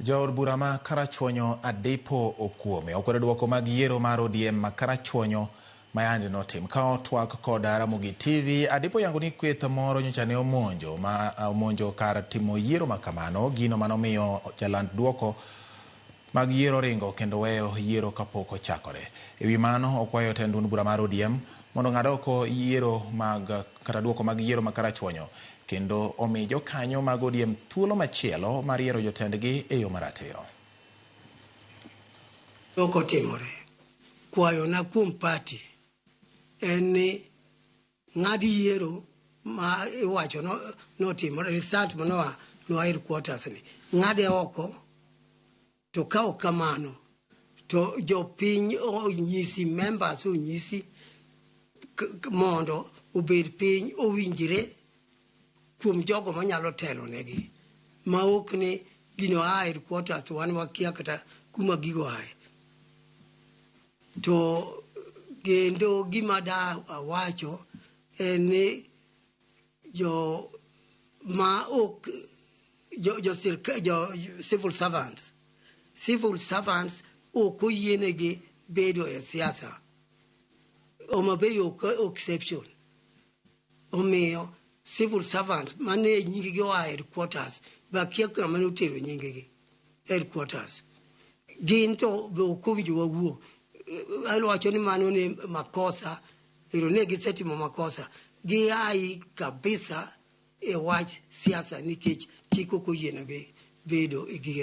Jaod bura ma Karachuonyo Adipo Okuome okwedo duoko mag yiero mar ODM ma Karachuonyo ma yande notim. Ka otwak kod Ramogi TV, Adipo yango ni kweth moro nyocha ne omonjo ma omonjo kar timo yiero ma kamano, gino manomiyo jaland duoko mag yiero ringo kendo weyo yiero kapok ochakore. E wi mano, okwayo tend duond bura mar ODM mondo ong'ad oko yiero mag kata duoko mag yiero ma Karachuonyo kendo omi jokanyo mag ODM thuolo machielo mar yiero jotendgi e yo maratiro. Ok otimore. Kwayona kuom party en ni ng'ad yiero ma iwacho no notimore result manoa noa headquarters ni ng'ade oko to ka ok kamano to jopiny onyisi members onyisi mondo obed piny owinjre kuom jogo manyalo telo negi ma ok ni gino a headquarters to wan wakia kata kuma gigo ae. To kendo gima da awacho en ni jo ma ok jo, jo, jo civil servants ok oyienegi bedo e siasa. Homa Bay ok exception. Omiyo civil servants mane nying gi oa headquarters be akia kama notero nying gi headquarters. Gin to be ok owinjo wawuo. Awacho ni mano ne makosa, ero ne gisetimo makosa. Giai kabisa e wach siasa nikech chik ok oyienegi bedo e gige.